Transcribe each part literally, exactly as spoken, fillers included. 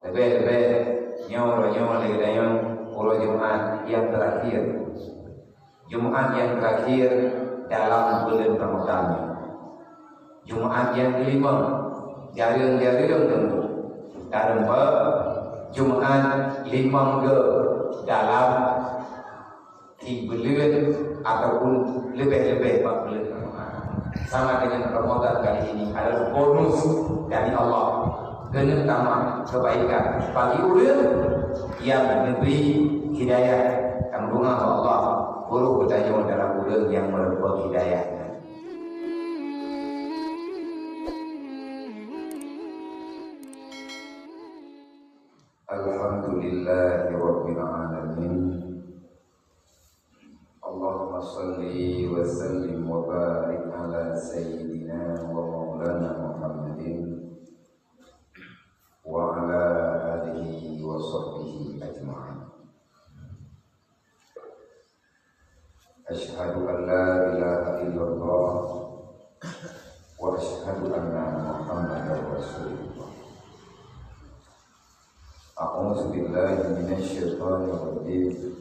Leubeh-leubeh nyoe uroe nyoe lé geutanyoe uroe Jumat nyang teurakhir. Jumat nyang teurakhir dalam buleuen Ramadhan. Jumat nyang keulima, jareueng-jareueng teungoh. Tareumpa Jumat limong go dalam di buleuen ataupun leubeh-leubeh bak buleuen Ramadhan. Sama dengan Ramadhan kali ini adalah bonus dari Allah. Keuneuk tamah kebaikan bagi ureueng nyang neubri hidayah. Nyang doa bak Allah, peurunoe geutanyoe dalam ureueng nyang meurumpok hidayah. Alhamdulillahirabbil alamin. Allahumma shalli wa sallim wa barik ala sayyidina wa maulana Muhammadin wa ala alihi wa sahbihi ajma'in. Asyhadu an la ilaha illallah wa asyhadu anna Muhammadar Rasulullah. A'udzu billahi minasy syaithanir rajim.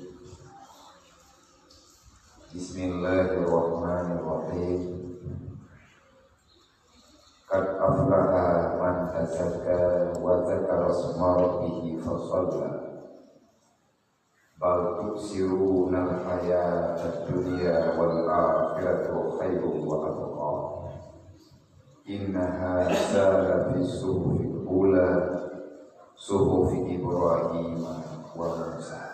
Bismillahirrahmanirrahim. Qad aflaha man tazakka wa dzakara isma rabbih fa shalla. Bal tu'tsirunal hayatad dunya wal akhiratu khairun wa abqa. Inna hadza lafis suhufil ula, suhufi Ibrahim wa Musa.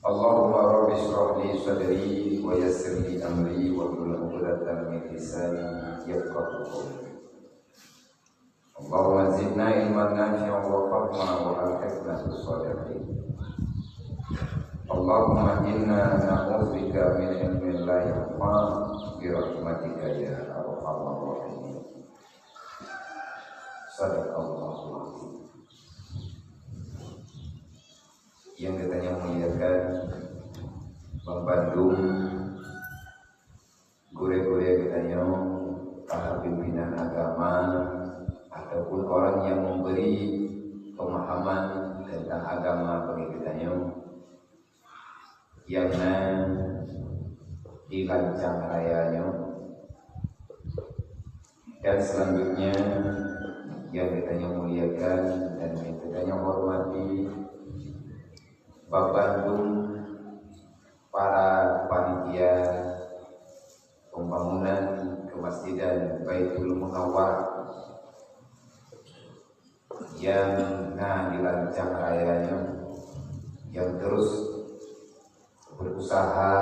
Allahumma rabbi shrah li sadri wa yassir li amri wahlul 'uqdatam min lisani yafqahu qawli. Allahumma zidna ilman nafi'an wa fahma wa alhiqna bis shalihin. Allahumma inna na'udzubika min ilmin la yanfa' bi rahmatika ya arhamar rahimin. Sadaqallahul azim. Nyang geutanyoe muliakan, bandum gurée-gurée geutanyoe, para pimpinan agama, ataupun orang yang memberi pemahaman tentang agama bagi geutanyoe, nyang na di lancang raya nyoe. Dan selanjutnya, nyang geutanyoe muliakan dan nyang geutanyoe hormati, bandum para panitia pembangunan Kemasjidan Baitul Munawwar nyang na di lancang raya nyoe, nyang terus berusaha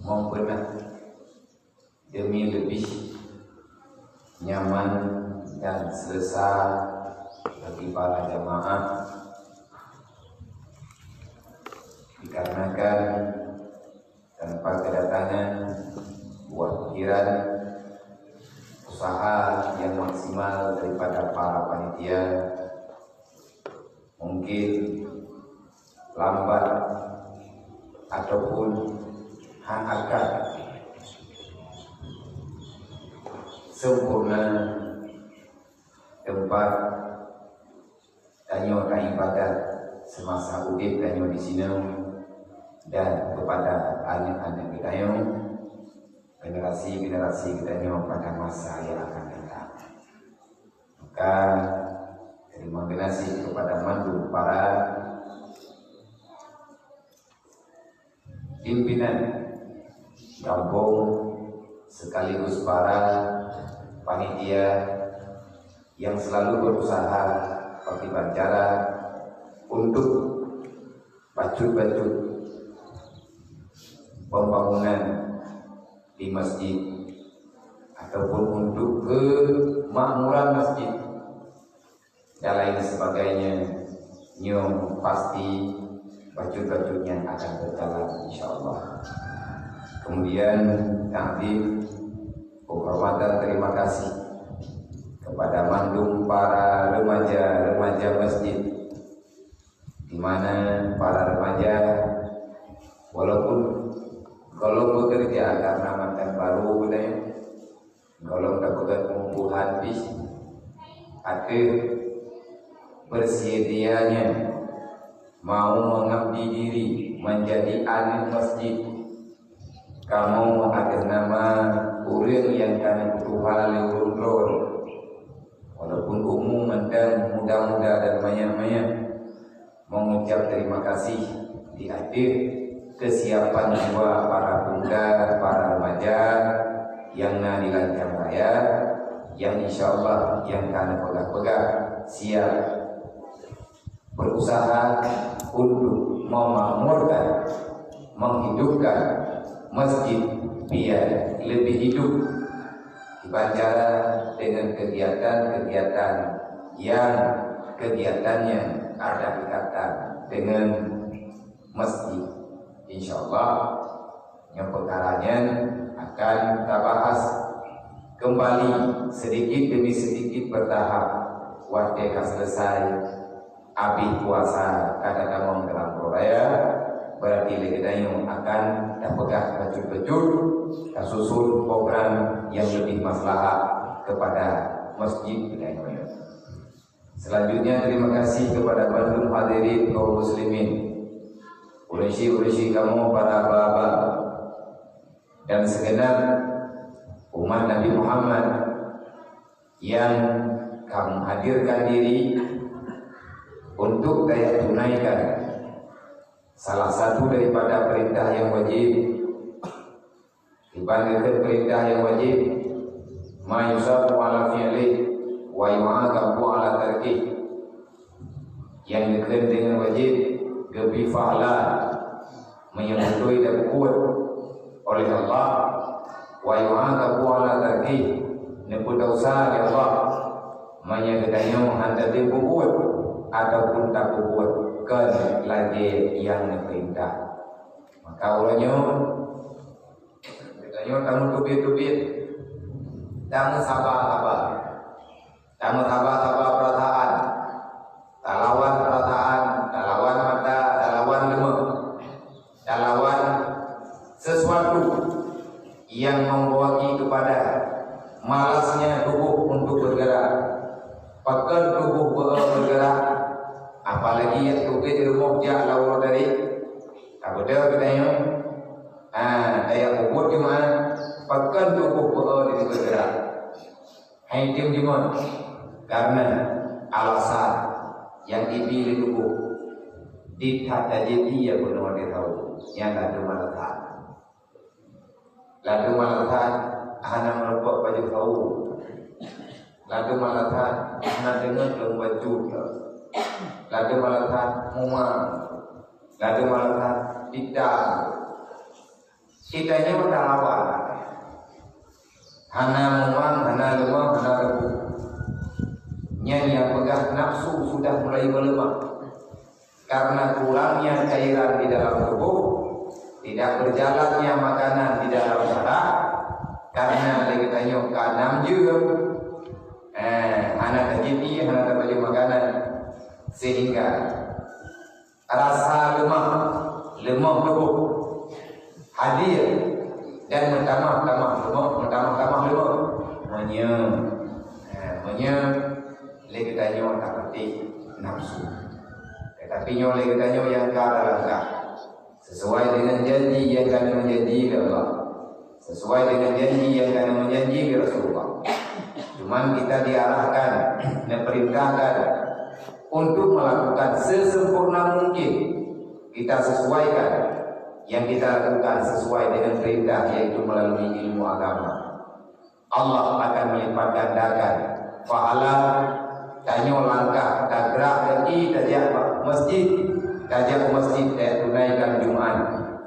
membenahi demi lebih nyaman dan selesa bagi para jamaah, dikarenakan tanpa kedatangan buah pikiran, usaha yang maksimal daripada para panitia, mungkin lambat ataupun hana akan sempurna tempat tanyoe taibadat semasa udeb tanyoe di sinoe dan kepada aneuk-aneuk geutanyoe, generasi-generasi geutanyoe pada masa yang akan datang. Maka, terima kasih kepada mandum para pimpinan gampông sekaligus para panitia yang selalu berusaha bagaimana cara untuk bacut-bacut pembangunan di masjid ataupun untuk kemakmuran masjid dan lain sebagainya, nyoe pasti bacut-bacut nyan akan berjalan, insya Allah. Kemudian, takdim, penghormatan, terima kasih kepada mandum para remaja-remaja masjid, di mana para remaja, walaupun kalau bekerja karena Gohlom tapeugah peungukuhan pih ateueh bersiedianya mau mengabdi diri menjadi aneuk masjid. Kamoe ateueh nama ureuëng nyang ka neupeutuha lé ulôn droe, walaupun umu mantong muda-muda dan manyak-manyak, mengucap terima kasih di ateueh kesiapan jiwa para pemuda, para remaja nyang na di Lancang Raya, nyang insya Allah nyang ka neupeugah-peugah siap berusaha untuk memakmurkan, menghidupkan masjid biar lebih hidup, dibancara dengan kegiatan-kegiatan yang kegiatannya ada ikatan dengan masjid. Insya Allah, nyang peukara nyan akan tabahas kembali sedikit demi sedikit bertahap. Watée ka selesai, habéh puasa, ka tatamong dalam uroe raya, berarti lé geutanyoe akan tapeugah bacut-bacut, tasusun program yang lebih maslahat kepada masjid geutanyoe. Selanjutnya, terima kasih kepada bandum hadirin kaum muslimin, urusi-urusi kamoe para aba-aba, dan segenap umat Nabi Muhammad yang ka menghadirkan diri untuk daya tunaikan salah satu daripada perintah yang wajib. Kiban geukheun peurintah nyang wajéb, ma yusabu ala fi'lih wa yu'aqabu ala tarkih. Nyang geukheun deungon wajéb geubri pahala meunyoe beutôi tapeubuet oleh Allah, wa yu'aqabu ala tarkih, neupeudosa lé Allah meunyoe geutanyoe hana tapeubuet ataupun tapeubuet kon lagée nyang neupeurintah. Maka uroe nyoe, geutanyoe tameuteubiet-teubiet, tameusaba-saba, tameusaba-saba peurasaan, talawan peurasaan, talawan mata, talawan leumeh, talawan sesuatu yang membawa kepada malasnya tubuh untuk bergerak. Pakon tubuh beu-e bergerak, apalagi nyang teubiet di rumoh jak lam uroe tadi. Ka beutôi geutanyoe? Ha, tajak peubuet Jumat, pakon tuboh beu-e di sigoe gerak. Hai tem jimeuet, kareuna alasan nyang ibi lé tuboh. Di that tajadi ya bunoe di tau, nyang ka teuma that. Ladum alasan hana meureumpok baju sawo. Ladum alasan hana deungon lôn bacut. Ladum alasan mumang. Ladum alasan pitang. Kita nyoe talawan. Hana mumang, hana leumah, hana reubuk. Nyan nyang peugah nafsu sudah mulai meuleumah. Karena kurangnya cairan di dalam tubuh, tidak berjalannya makanan di dalam darah, karena lé geutanyoe ka nam jeuem, eh, hana tajadi, hana tabaju makanan, sehingga rasa leumah, leumah tubuh hadir dan meutamah-tamah leumah, meutamah-tamah leumah. Meunyoe, eh, meunyoe lé geutanyoe tapatéh nafsu. Tetapi nyoe lé geutanyoe nyang ka talangkah sesuai dengan janji nyang ka neujanji lé Allah. Sesuai dengan janji nyang ka neujanji lé Rasulullah. Cuman kita diarahkan, neupeurintahkan untuk melakukan sesempurna mungkin. Kita sesuaikan yang kita lakukan sesuai dengan perintah, yaitu melalui ilmu agama. Allah akan melipat gandakan pahala tanyoe langkah tagerak gaki tajak bak masjid, tajak u masjid tajak tunaikan Jumat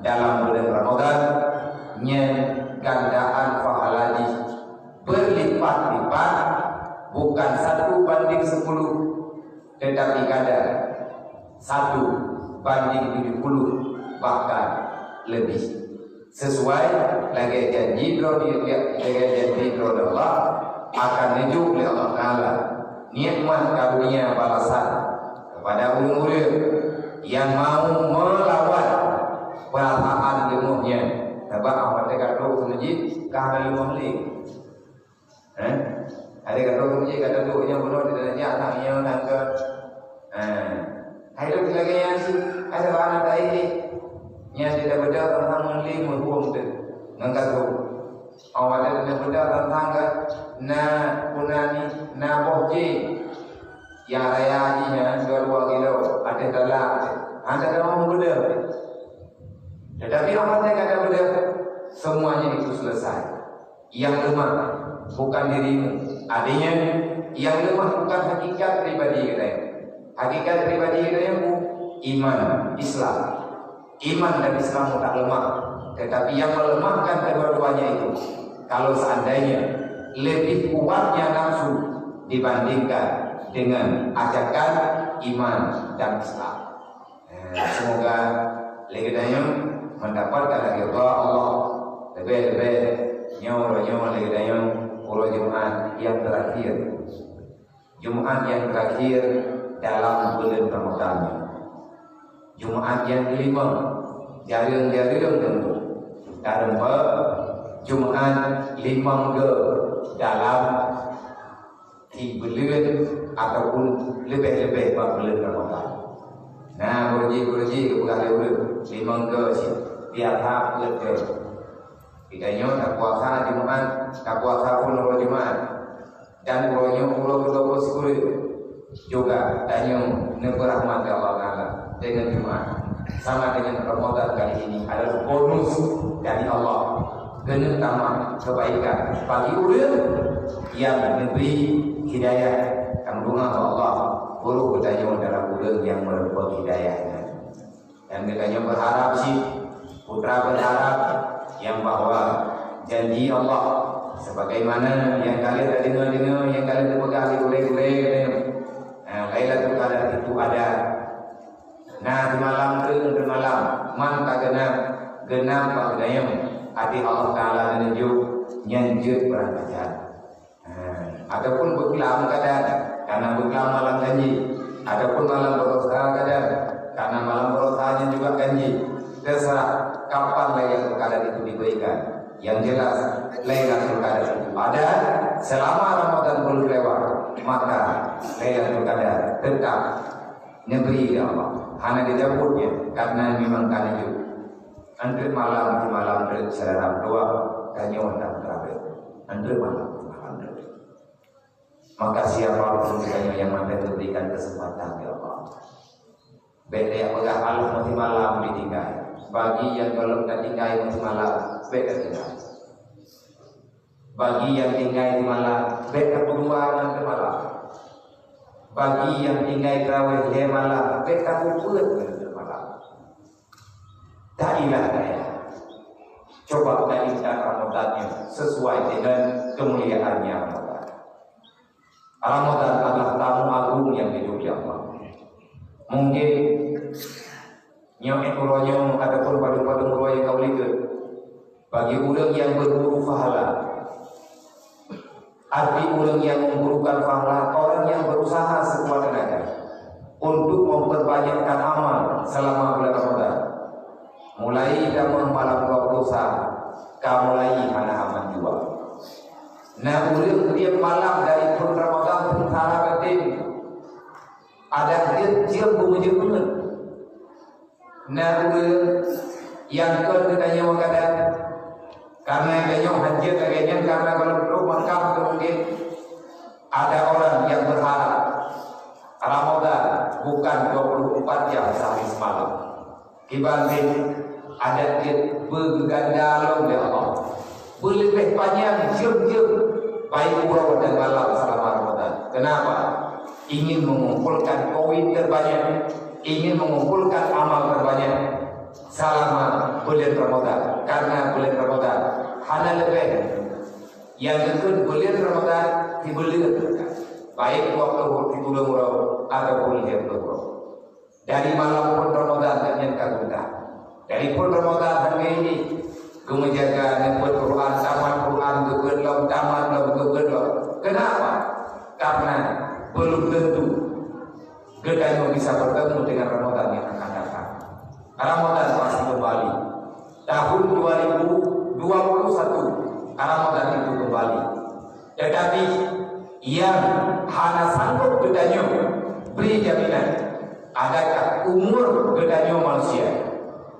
dalam buleuen Ramadhan, nyan gandaan pahala jih berlipat-lipat, bukan satu banding sepuluh, tetapi kadang satu banding tujuh puluh, bahkan lebih. Sesuai lagée janji droe di, lagée janji droe Allah, akan neujok lé Allah Taala nikmat karunia balasan kepada ureuëng-ureuëng nyang mau meulawan peurasaan leumah nyan. Sabab watée ka trok u masjid, Ka hana leumoh lé. Eh? Ada kata tu je, kata tu nyang bunoe tidak nyak tang nyang tang ke. Eh. Hai tu lagi yang si, ada bana tadi ni. Nyang tidak betul tentang meli menghukum tu. Ngan kata tu. Awak ada tidak betul tentang ke na punani na boh je. Yang raya ji nyan dua-dua kilo, ada dalam. Ada dalam muda. Tetapi apa saya kata bedah? Semuanya itu selesai. Yang lemah bukan dirimu. Artinya, yang lemah bukan hakikat pribadi kita. Hakikat pribadi kita yang iman, Islam. Iman dan Islam tak lemah. Tetapi yang melemahkan kedua-duanya itu, kalau seandainya lebih kuatnya nafsu dibandingkan dengan ajakan iman dan Islam. Eh, semoga lagi geutanyoe mendapatkan ridha Allah. Lebih-lebih nyoe, nyoe lagi geutanyoe uroe Jumat yang terakhir. Jumat yang terakhir dalam bulan Ramadan. Jumat yang kelima, jarang-jarang tentu. Karena Jumat lima ke dalam di buleuen ataupun leubeh-leubeh bak buleuen Ramadhan. Nah, beureuji-beureuji geupeugah lé ureueng, limong go cit, biasa peuet go. Geutanyoe tapuasa Jumat, tapuasa pun uroe Jumat. Dan uroe nyoe uroe keudua ploh sikureueng. Juga tanyoe neupeurahmat lé Allah Taala deungon Jumat. Sama dengan Ramadan kali ini adalah bonus dari Allah. Keuneuk tamah kebaikan bagi ureueng nyang neubri hidayah. Tameudoa bak Allah, beuruh geutanyoe dalam ureueng nyang meureumpok hidayah nyan. Dan geutanyoe berharap cit, putra berharap nyang bahwa janji Allah sebagaimana nyang ka lheueh tadeungoe-deungoe, nyang ka lheueh teupeugah lé gurée-gurée geutanyoe. Nah, Lailatul Qadar itu ada. Nah, di malam tu, di malam, man ka geunap, geunap bak geutanyoe. Até Allah Taala neununjuk nyan jeuet beurangkajan. Ha, ataupun beuklam kadang, karena beuklam malam janji, ataupun malam beurasa kadang, karena malam beurasa nyan juga janji. Terserah kapan Lailatul Qadar itu diberikan. Yang jelas, Lailatul Qadar itu ada selama Ramadan belum lewat, maka Lailatul Qadar tetap neubri lé Allah. Hana dicabutnya, karena memang ka neujok. Enteuk malam di malam treuk syedara meutuwah, tanyoe dan teurawéh. Enteuk malam di malam treuk. Maka siapa pun tanyoe nyang mantong diberikan kesempatan, ya Allah. Bék tapeugah Allah meusimalam ditinggai. Bagi nyang gohlom tatinggai meusimalam, bék tatinggai. Bagi nyang tinggai di malam, bék tapeudua ngon teumalam. Bagi nyang tinggai teurawéh lhée malam, bék tapeubuet ngon teumalam. Taingat daya. Coba taingat Ramadan nyoe sesuai dengan kemuliaannya Ramadan. Ramadan adalah tamu agung nyang diduek lé Allah. Mungkin nyoe uroe nyoe ataupun padum-padum uroe nyang ka likot, bagi ureueng nyang beuguru pahala. Arti ureueng nyang menggurukan pahala, orang yang berusaha sekuat tenaga untuk memperbanyakkan amal selama bulan Ramadan. Mulai tamong malam dua puluh sa, ka mulai hana aman jiwa. Na ureueng tiep malam dari phon Ramadan seungsara batin, adak jeuet jeuem beumeujeuet beungeut. Na ureueng nyang kon geutanyoe kadang, karena geutanyoe hanjeuet lagée nyan karena gohlom trok Makkah tu mungkin ada orang yang berharap Ramadan bukan dua puluh empat jam sehari semalam. Kiban jih adak jeuet beugeuganda lom lé Allah. Beuleubeh panyang jeuem-jeuem baik uroe dan malam selama Ramadan. Kenapa? Ingin mengumpulkan poin terbanyak, ingin mengumpulkan amal terbanyak selama bulan Ramadan. Karena bulan Ramadan hana leubeh nyang geukheun bulan Ramadan sibuleuen, baik dua puluh sibuleuen uroe ataupun lhée ploh uroe. Dari malam phon Ramadan nyan ka geudah. Dari phon Ramadan hingga ini, geumeujaga neupeuet Quran, tamat Quran, geupeuet lom, tamat lom, geupeuet lom. Kenapa? Karena belum tentu geutanyoe bisa bertemu dengan Ramadan yang akan datang. Ramadan pasti kembali. Tahun dua ribu dua puluh satu Ramadan itu kembali. Tetapi, yang hana sanggup geutanyoe bri jaminan, adakah umur geutanyoe manusia?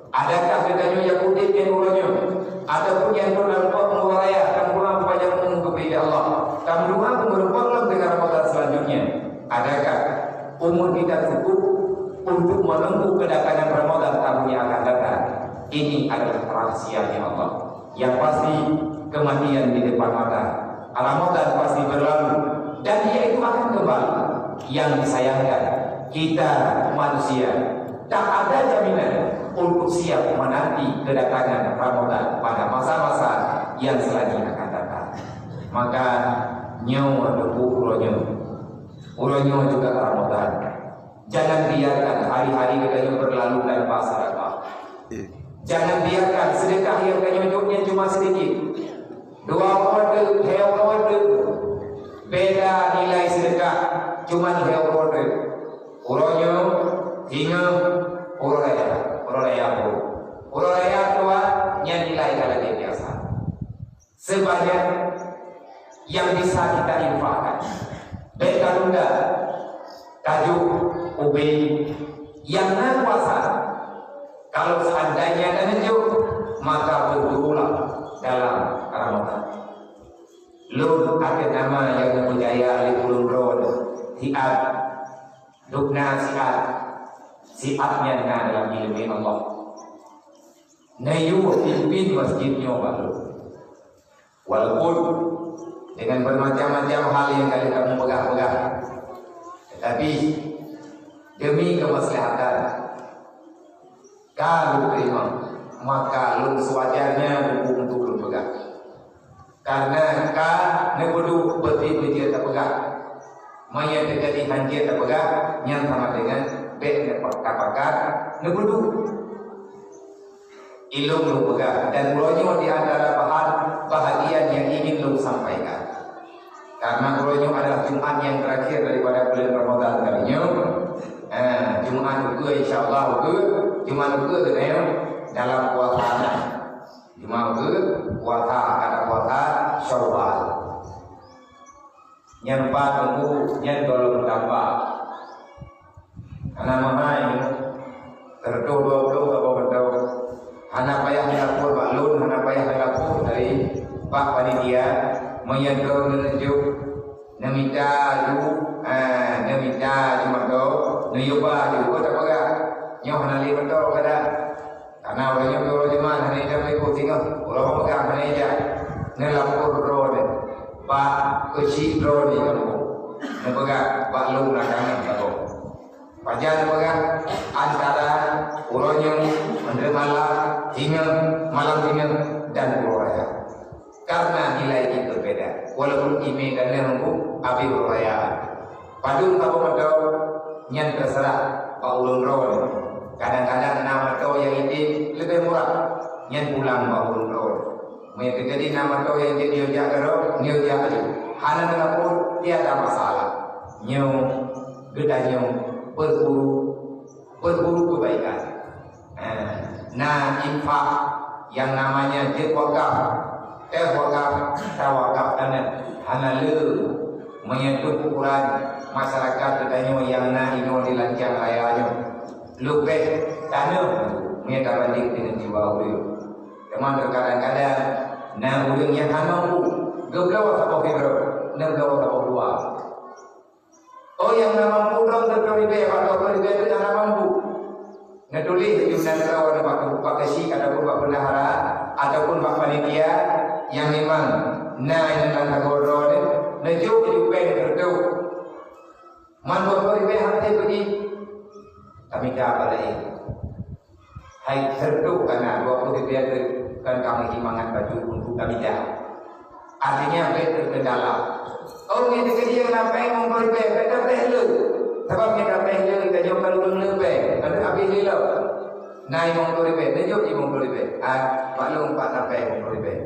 Adakah geutanyoe nyang udeb nyan uroe nyoe, ataupun nyang trok lam uroe raya, tameudoa peupanyang umu geubri lé Allah, tameudoa keu meureumpok lom deungon Ramadan selanjutnya? Adakah umur kita cukup untuk menunggu kedatangan Ramadan tahun yang akan datang? Ini adalah rahasianya Allah. Yang pasti, kematian di depan mata. Ramadan pasti berlalu dan dia itu akan kembali. Yang disayangkan, kita manusia tak ada jaminan untuk siap menanti kedatangan Ramadan pada masa-masa yang selanjutnya akan datang. Maka, nyoe teupeu uroe nyoe. Uroe nyoe juga Ramadan. Jangan biarkan hari-hari geutanyoe berlalu tanpa sedekah. Jangan biarkan sedekah yang geutanyoe jok nyan cuma sedikit. Dua uroe teuk, lhèe uroe teuk. Beda nilai sedekah, cuma lhèe uroe teuk. Uroe nyoe, singoh, uroe raya, uroe raya pun. Uroe raya keudua, nyan nilai ka lagèe biasa. Sebanyak yang bisa kita infakkan. Bèk tatunda, tajok ubé nyang na kuasa. Kalau seandainya taneujok, maka bergurulah dalam Ramadan. Lôn ateueh nama nyang neupeujaya lé ulôn droe, siat, dubna siat, siat nyan na dalam ileumèe Allah. Neuyue pimpin masjid nyoe bak lôn. Walaupun dengan bermacam-macam hal yang kadang kamoe peugah-peugah, tetapi demi kemaslahatan ka lôn terima, maka lôn sewajarnya lôn untuk lôn peugah. Karena ka neupeuduek beuti beujeuet tapeugah. Meunyoe teuka di hanjeuet tapeugah, nyan sama dengan bèk neupakat-pakat neupeuduek. Ilôn lôn peugah, dan uroe nyoe di antara bahan bahagian yang ingin lôn sampaikan. Karena uroe nyoe adalah Jumat yang terakhir daripada bulan Ramadan kali nyoe. Eh, Jumat ukeue, insya Allah ukeue, Jumat ukeue keuneuk dalam puasa. Jumat ukeue puasa, kada puasa Syawal. Nyan pat teungku, nyan gohlom tambah. Hana meuhai, sireutoh dua ploh saboh mantong. Hana payah neulapor bak lôn, hana payah neulapor dari bak panitia. Meunyoe droeneuh neujok, neumita ju, eh, neumita ju mantong, neuyue ba ju, oh, tapeugah. Nyoe hana lé mantong kada. Karena uroe nyoe uroe Jumat hana ijak lé boh singoh, uroe peugah hana ijak. Neulapor droeneuh bak keuchik droeneuh kamoe. Neupeugah bak lôn na kangen saboh. Pajan neupeugah antara uroe nyoe, uroe malam, singoh, malam singoh, dan uroe raya. Karena nilai jih berbeda. Walaupun imè dan lheuh minggu, abéh uroe raya. Padum saboh mantong, nyan terserah bak ulôn droeneuh. Kadang-kadang na mantong nyang item leubeh murah, nyan pulang bak ulôn droeneuh. Meunyoe teuka di na mantong nyang jeuet neujak keudroe, neujak laju. Hana neulapor, tiada masalah. Nyoe geutanyoe berburu, berburu kebaikan. Eh, na infak yang namanya jeuet wakaf. Teuh wakaf, tawakaf taneuh, hana le. Meunyoe teuh ukuran masyarakat geutanyoe nyang na inoe di lancang raya nyoe, leubeh taneuh meunyoe tabanding deungon jiwa ureueng. Teuma kadang-kadang na ureueng nyang hana mampu, geubloe saboh sidroe, neubloe saboh dua. Oh, nyang na mampu droe sireutoh ribèe, bak dua ploh ribèe teuh hana mampu. Neutuléh tulisan droe bak, bak keuchik ataupun bak bendahara ataupun bak panitia nyang memang na nyang lam sagoe droe nyan, neujok laju péng sireutoh. Man dua ploh ribèe han teupeugah, tamita bak laén. Hai sireutoh ka na, dua ploh ribèe teuh kan ka meuhimangat baju untuk tamita. Artinya, bèk terkendala. Oh, nyan teukeudi nyang na péng limong ploh ribèe, bèk tapéh le. Sabab nyan tapéh le, tanyoe ka lôn le péng, ka lheueh abéh le lom. Na limong ploh ribèe, neujok limong ploh ribèe. Ah, bak lôn pat na péng limong ploh ribèe.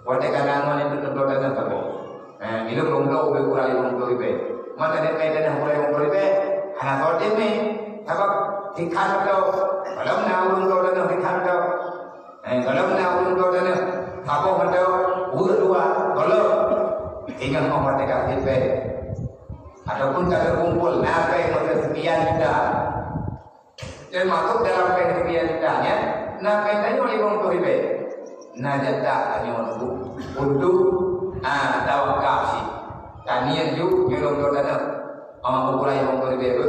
Watèe ka na ngon nyan teuh lôn taneuh saboh. Eh, ilôn lôn bloe ubé kurang limong ploh ribèe. Mata dek péng taneuh kurang limong ploh ribèe, hana soe teumé. Sabab sikhan mantong, gohlom na ureueng bloe taneuh sikhan mantong. Eh, gohlom na ureueng bloe taneuh, saboh mantong, weueh dua Ingat, oh, merdeka sipéng. Ataupun ka teukumpul, na péng meusekian juta. Teumasuk dalam péng sekian juta nyan, na péng tanyoe limong ploh ribèe. Na jatah tanyoe untuk, untuk, ah, tawakaf cit. Taniet ju, ju lom dua tanah. Ah, ukuran limong ploh ribèe tu.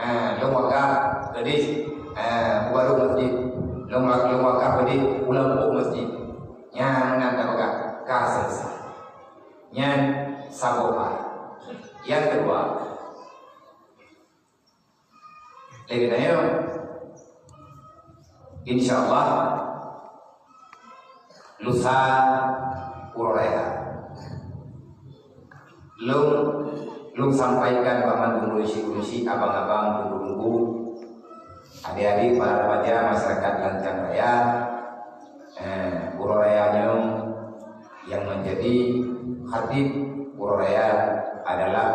Ah, lom wakaf, tadi. Ah, baru masjid. Lom, lom wakaf, tadi. Ulang pokok masjid. Nyan nan tapeugah, ka selesai. Nyan saboh hal. Nyang keudua, lagèe nyoe, insya Allah, lusa uroe raya. Lôn, lôn sampaikan bak mandum ureueng syiek-ureueng syiek, abang-abang, teungku-teungku, adik-adik, para remaja, masyarakat Lancang Raya. Eh, uroe raya nyoe nyang menjadi khatib uroe raya adalah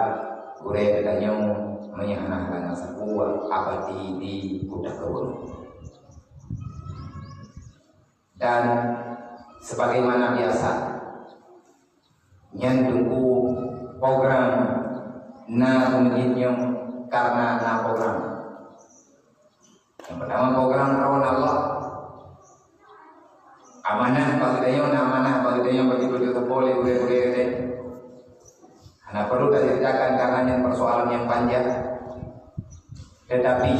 gurèe geutanyoe meunyoe hana, hana sapeue, Abati di Kuta Keubeung. Dan sebagaimana biasa, nyan teungku program na meunyoe karena na program. Nyang pertama, program droe Allah. Amanah bagi tanyoe, na amanah bagi tanyoe, bagi beutôi teupeue lé gurèe-gurèe tadi. Hana perlu taceritakan karena nyan persoalan nyang panjang. Tetapi,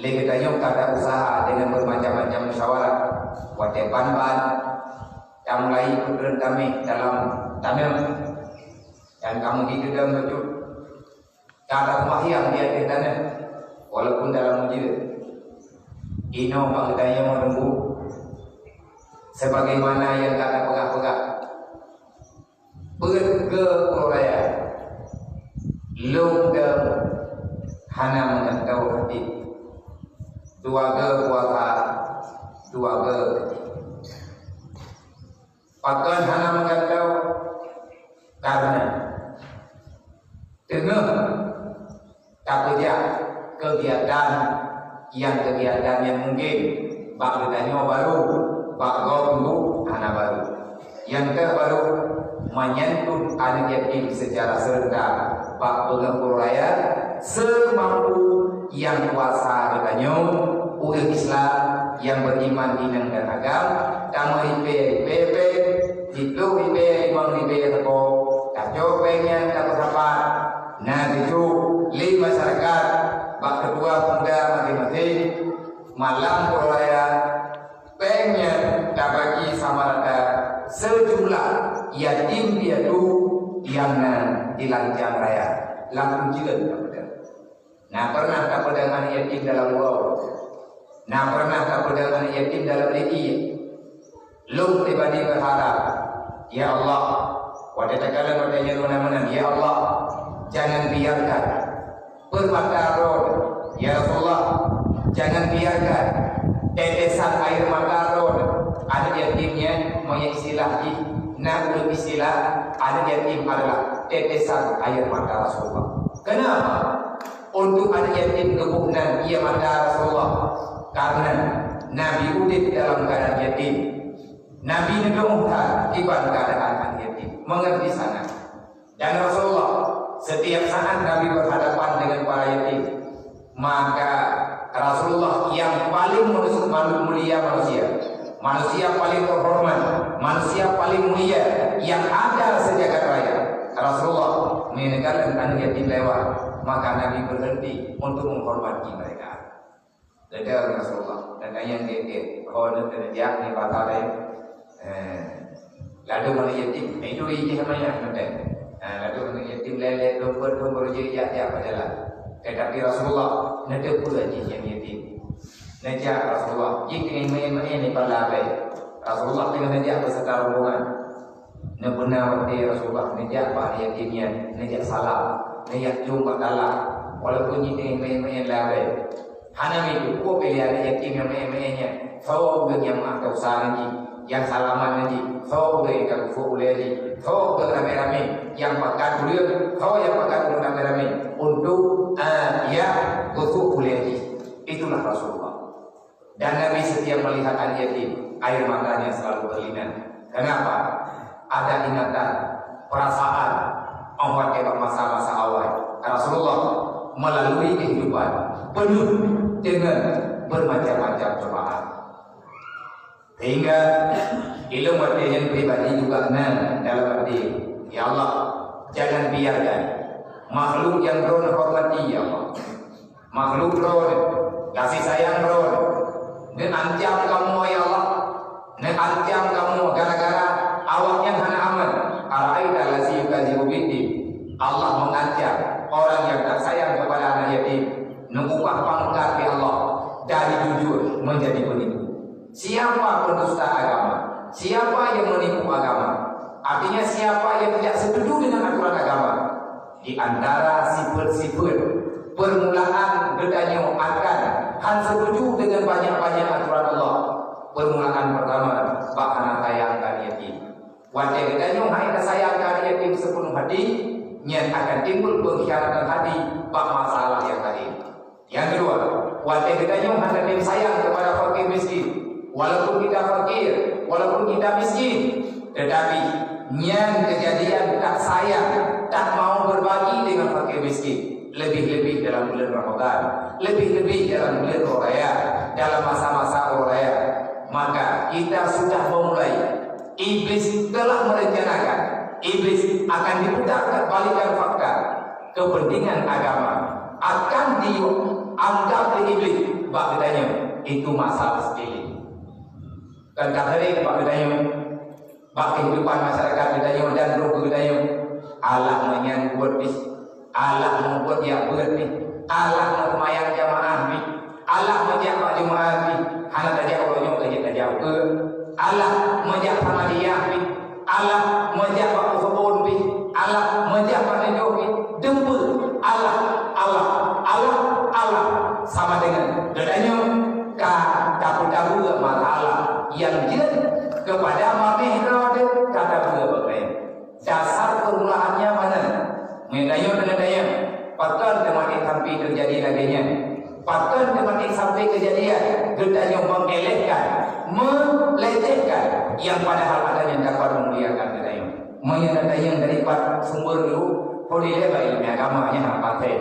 lé geutanyoe ka ta usaha dengan bermacam-macam musyawarah. Watèe ban-ban, tamulai peutreun tamèh dalam taneuh. Dan kamoe di deudeueng bacut. Ka taseumayang di ateueh taneuh, walaupun dalam ujeuen. Inoe bak geutanyoe meureumbôk, sebagaimana nyang ka tapeugah-peugah, peuet geu uroe raya, lôn deueng hana meugantoe hati. Dua geu puasa, dua geu hati. Pakon hana meugantoe? Karena teungoh tapeujak keugiatan nyang, keugiatan nyang mungken bak geutanyoe baru, bak gob teungku hana baru. Nyang teuh baru, menyantun aneuk yatim secara serentak bak beungoh uroe raya, seumampu nyang kuasa geutanyoe, ureueng Islam nyang beriman inong dan agam, tameuribèe-ribèe péng, siploh ribèe, limong ribèe sapo, tacok péng nyan tapeusapat, na geujok lé masyarakat bak ketua pemuda maséng-maséng, malam uroe raya, péng nyan tabagi sama rata sejumlah yatim piatu nyang na di Lancang Raya, lam ujeuen tapeudeueng. Na pernah tapeudeueng aneuk yatim dalam uroe. Na pernah tapeudeueng aneuk yatim dalam lé ié. Lôn pribadi berharap, ya Allah, watèe takalon watèe nyoe meunan-meunan, ya Allah, jangan biarkan permata droe, ya Rasulullah, jangan biarkan tetesan air mata droe aneuk yatim nyan, meunyoe istilah jih, na ulôn istilah, aneuk yatim adalah tetesan air mata Rasulullah. Kenapa? Untuk aneuk yatim geuboh nan ié mata Rasulullah, karena Nabi udép dalam keadaan yatim. Nabi neudong that kiban keadaan aneuk yatim, mengerti sangat. Dan Rasulullah, setiap saat Nabi berhadapan dengan para yatim, maka Rasulullah yang paling menus-, malu-, mulia manusia, manusia paling terhormat, manusia paling mulia yang ada sejagat raya. Rasulullah meninggalkan aneuk yatim lewat, maka Nabi berhenti untuk menghormati mereka. Leda Rasulullah, dan ayah gèt-gèt, oh, nak kena jak ni batal, eh. Eh. Lalu mana yatim, itu ijih sama yang penting. Eh, lalu mana yatim lele, dompet, dompet je, jak, jak, berjalan. Tetapi Rasulullah, neuteupeue jih nyang yatim. Neujak Rasulullah, jih teungoh main-main di pala abèe. Rasulullah teungoh neujak beserta rombongan. Neubeuna watèe Rasulullah neujak bak aneuk yatim nyan, neujak salam, neujak cium bak dalam, walaupun jih teungoh main-main lé abèe. Hana meututoe pih lé aneuk yatim nyang main-main nyan, soe ureueng nyang meu'ah tausa ngon jih, nyang salaman ngon jih, soe ureueng nyang ka geusôk ulèe jih, soe ureueng ramè-ramè nyang pakat ureueng, soe nyang pakat ureueng ramè-ramè untuk, ah, ya, geusôk ulèe jih. Itulah Rasulullah. Dan Nabi setiap melihat aneuk yatim, air matanya selalu berlinang. Kenapa? Ada ingatan perasaan, oh, watée bak masa-masa awai Rasulullah melalui kehidupan penuh dengan bermacam-macam cobaan. Sehingga ilmu watée nyan pribadi juga na dalam hati, "Ya Allah, jangan biarkan makhluk yang Droe hormati, ya Allah, makhluk Droe, kasih sayang Droe, neuancam kamoe, ya Allah, neuancam kamoe gara-gara awaknyan hana aman. Ara'aita allazi yukadzibu biddin." Allah mengancam orang yang tak sayang kepada anak yatim, neuubah pangkat, ya Allah, dari jujur menjadi penipu. Siapa pendusta agama? Siapa yang menipu agama? Artinya, siapa yang tidak setuju dengan aturan agama? Di antara sifat-sifat permulaan geutanyoe akan han setuju dengan banyak-banyak aturan Allah. Permulaan pertama, bak hana sayang ka aneuk yatim. Watée geutanyoe hana sayang ka aneuk yatim seupenuh hati, nyan akan timbul pengkhianatan hati bak masalah yang lain. Nyang keudua, watée geutanyoe hana tem sayang keupada fakir miskin, walaupun kita fakir, walaupun kita miskin, tetapi nyan keujadian tak sayang, tak mau berbagi dengan fakir miskin, lebih-lebih dalam bulan Ramadan, lebih-lebih dalam bulan Raya, dalam masa-masa Raya, maka kita sudah memulai. Iblis telah merencanakan, iblis akan diputar balikan fakta. Kepentingan agama akan dianggap lé iblis bak geutanyoe itu masalah sepele. Kan ka sering bak geutanyoe, bak kehidupan masyarakat geutanyoe dan roh geutanyoe. Alah meunyan buet pih, alah meunyan jak beuet pih, alah meunyan jamaah pih. Alah meujak bak Jumat pih, hana tajak uroe nyoe, tajak, tajak ukeue. Alah meujak Samadiyah pih, alah meujak bak Usoon pih, alah meujak bak Neujok pih. Deumpeu, alah, alah, alah, alah. Sama dengan geutanyoe ka tapeutabeue masalah nyang jeuet keupada mameh droe ka tabeue bak geutanyoe. Dasar permulaannya mana? Meunyoe tanyoe, pakon teuma ék sampai teujadi lagée nyan? Pakon teuma ék sampai keujadian geutanyoe mengelehkan, melecehkan yang padahal ada nyang dapat memuliakan geutanyoe? Meunyoe geutanyoe dari pat sumber dulu, peue dilée bak ileumèe agama nyan hana patéh.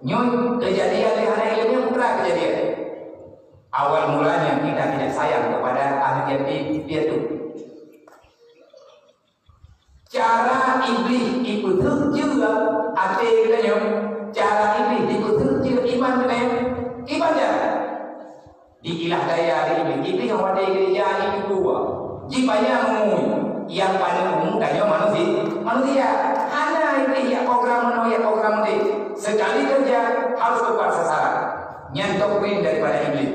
Nyoe keujadian lé hana ileumèe putra keujadian. Awal mulanya kita tidak sayang kepada anak yatim piatu. Cara Iblih jipeuteuk jeuet até geutanyoe, cara Iblih jipeuteuk jeuet iman geutanyoe. Kiban cara? Diilah daya lé Iblih. Iblih nyang watée geureuja jipeubuet, jipanyang umu. Nyang panyang umu tanyoe manusia, manusia. Hana Iblih jak program meunoe, jak program meunoe. Sekali kerja harus tepat sasaran. Nyan doktrin daripada Iblih.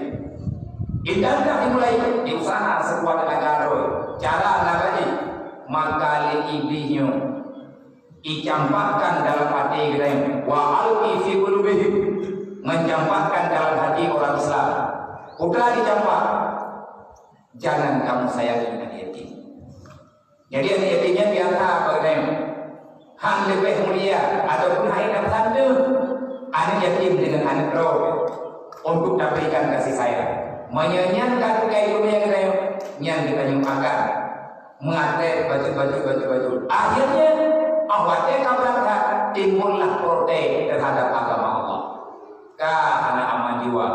Intan ka dimulai diusaha sekuat tenaga droe. Cara na bak jih, maka lé Iblih nyoe icampakkan dalam até geutanyoe, wa alqi fi qulubihim, mencampakkan dalam hati orang Islam. Peue ka dicampak, jangan kamu sayangi anak yatim. Jadi anak yatim nyan biasa bak geutanyoe. Han leubeh mulia ataupun hai na peusandeueng anak yatim dengan anak droe untuk taberikan kasih sayang. Meunyoe nyan ka teuka ileumèe geutanyoe, nyan geutanyoe akan meuaté bacut-bacut, bacut-bacut. Akhirnya, 'oh watée ka beurangkat, timbullah protes terhadap agama Allah. Ka hana aman jiwa,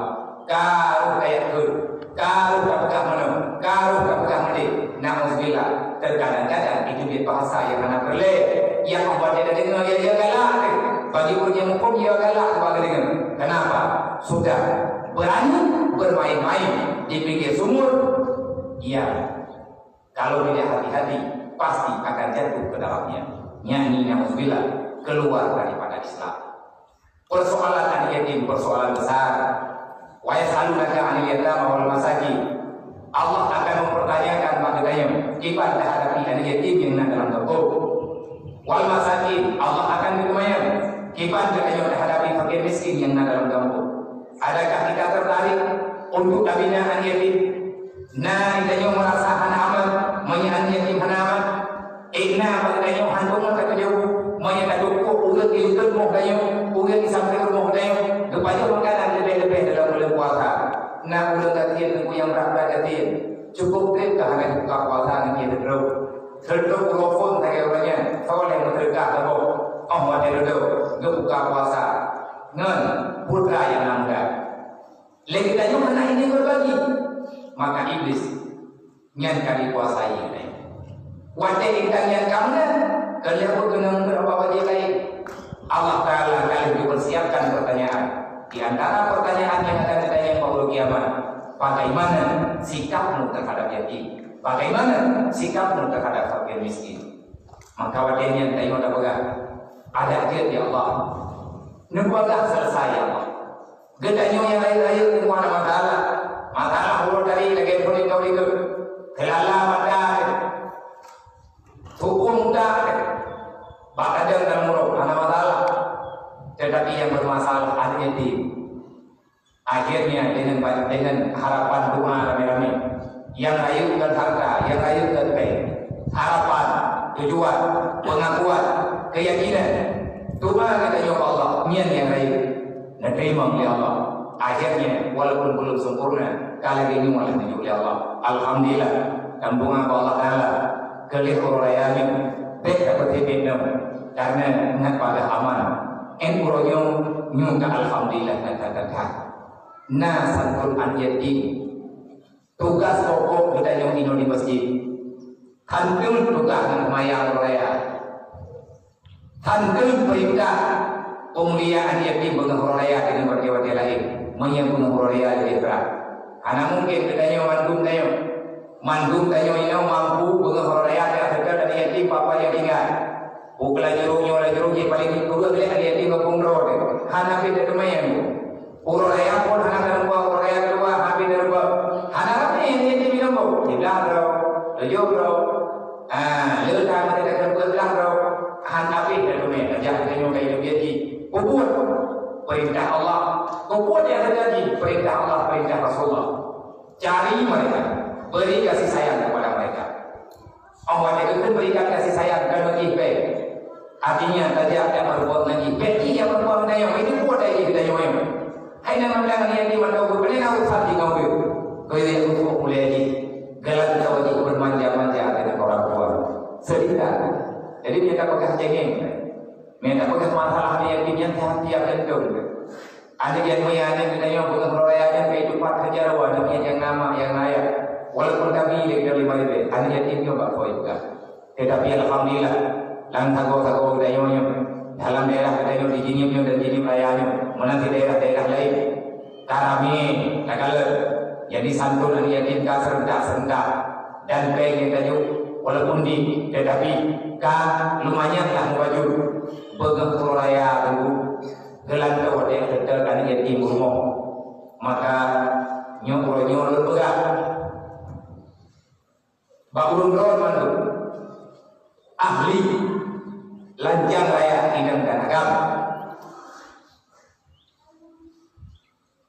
ka roh kajak kheun, ka roh kapeugah meunoe, ka roh kapeugah meudéh. Nauzubillah, terkadang-kadang itu dia bahasa yang hana peureulée. Nyang 'oh watée tadeungoe, ya, ya galak deh. Bagi ureuëng nyang muphom, ya galak bak geudeungoe. Kenapa? Sudah berani bermain-main di pinggir sumur, ya. Kalau tidak hati-hati, pasti akan jatuh ke dalamnya. Nyan, nauzubillah, keluar daripada Islam. Persoalan anak yatim persoalan besar. Wa yas'alunaka 'anil yatama wal masakin. Allah akan mempertanyakan bak geutanyoe kiban tahadapi anak yatim nyang na dalam gampông. Wal masakin, Allah akan geutanyong kiban geutanyoe tahadapi fakir miskin nyang na dalam gampông. Adakah kita tertarik untuk tabina anak yatim? Na geutanyoe meurasa hana aman meunyoe aneuk yatim hana aman? Ék na bak geutanyoe hantom mata keujauh meunyoe taduek ureuëng di likot rumoh geutanyoe, ureuëng di sampéng rumoh geutanyoe geupajoh makanan leubeh-leubeh dalam buleuen puasa? Na ureuëng gasien teungku nyang brat-brat gasien, cukup treb ka hana jibuka puasa ngon ie teutroh. Seudeuh uroe phon sagai uroe nyan, soleh meuseudeukah saboh. Óh watèe dudoe, geubuka puasa ngon putra nyang na muda. Lé geutanyoe hana ini beubagi, maka Iblih nyan ka dikuasai geutanyoe. Watèe intan nyan ka meunan, ka lheueh peukeunong beurapa wajéb laén. Allah Taala ka lheueh geupersiapkan pertanyaan. Di antara pertanyaan nyang akan geutanyong bak uroe kiamat, bagaimana sikapmu terhadap yatim? Bagaimana sikapmu terhadap fakir miskin? Maka watèe nyan tanyoe tapeugah, "Adak jeuet, ya Allah. Neupeugah selesai, ya Allah. Geutanyoe nyang rayeuk-rayeuk teungoh hana masalah. Masalah uroe tadi lagèe phon likot-likot. Keulala mata teuh. Tuboh muda teuh. Bak tajam dan murok, hana masalah. Teutapi nyang beumasalah aneuk yatim." Akhirnya, dengan ba-, dengan harapan doa ramé-ramé, nyang rayeuk kon harta, nyang rayeuk kon péng, harapan, tujuan, pengakuan, keyakinan, doa geutanyoe bak Allah, nyan nyang rayeuk, neuteurimong lé Allah. Akhirnya, walaupun belum sempurna, ka lagèe nyoe neuneuk lé Allah. Alhamdulillah, dan bunga bak Allah Taala, keu lheueh uroe raya nyoe, bèk tapeuteubiet lom, karena ingat pada aman, nyan uroe nyoe, nyoe ka alhamdulillah that-that. Na santôn aneuk yatim. Tugaih pokok geutanyoe inoe di masjid. Santôn tugaih ngon seumayang uroe raya. Santôn peurintah peumuliaan yatim beungoh uroe raya deungon watèe-watèe laén. Meunyoe beungoh uroe raya leubeh brat. Hana mungken geutanyoe mandum tanyoe. Mandum tanyoe inoe mampu beungoh uroe raya teuka aneuk yatim papa nyang tinggai. Peue keu laju nyoe laju jih paléng peureuet lé aneuk yatim gampông droe teuh. Hana pih teuteumé nyan. Uroe raya phon hana tarumpok, uroe raya keudua hana pih tarumpok. Hana ramé aneuk yatim inoe boh. Siblaih droe, tujoh droe. Ah, le that meunyoe tateupeu blah droe. Hana pih teuteumé, tajak tanyoe ka idup jih. Peubuet peurintah Allah. Peubuet nyang teuka jih, peurintah Allah, peurintah Rasulullah. Cari mereka, beri kasih sayang kepada mereka. Allah Taala berikan kasih sayang dan bagi baik. Artinya, tajak dan berbuat lagi. Baik yang berbuat dengan yang ini buat lagi kita yang. Hai nama tangan yang di mana pun, boleh nak usah di kau tu. Kau yang untuk mulai lagi. Galan kau lagi bermanja-manja dengan orang tua. Cerita. Jadi, dia tak pegang cengeng. Meunan peugah masalah aneuk yatim nyan hati-hati akan dong. Aneuk yatim nyan geutanyoe beungoh uroe raya nyan ka itupat keu jaroe aneuk nyan nyang na mak nyang na ayah. Walaupun tabi lé geutanyoe lima ribèe, aneuk yatim nyoe bak kôi peugah. Teutapi alhamdulillah, lam sagoe-sagoe geutanyoe nyoe, dalam daerah geutanyoe di Jeunieb nyoe dan Jeunieb Raya nyoe, meunan di daerah-daerah laén. Ka ramé, ka galak. Jadi santun aneuk yatim ka serentak-serentak. Dan péng nyang tajok, walaupun di, tetapi ka lumayan lah mubaju. Beungoh uroe raya teungku, geulantoe watèe teuka aneuk yatim rumoh. Maka nyoe uroe nyoe lôn peugah bak ureueng droe mandum, ahli lanjang raya inong dan agam.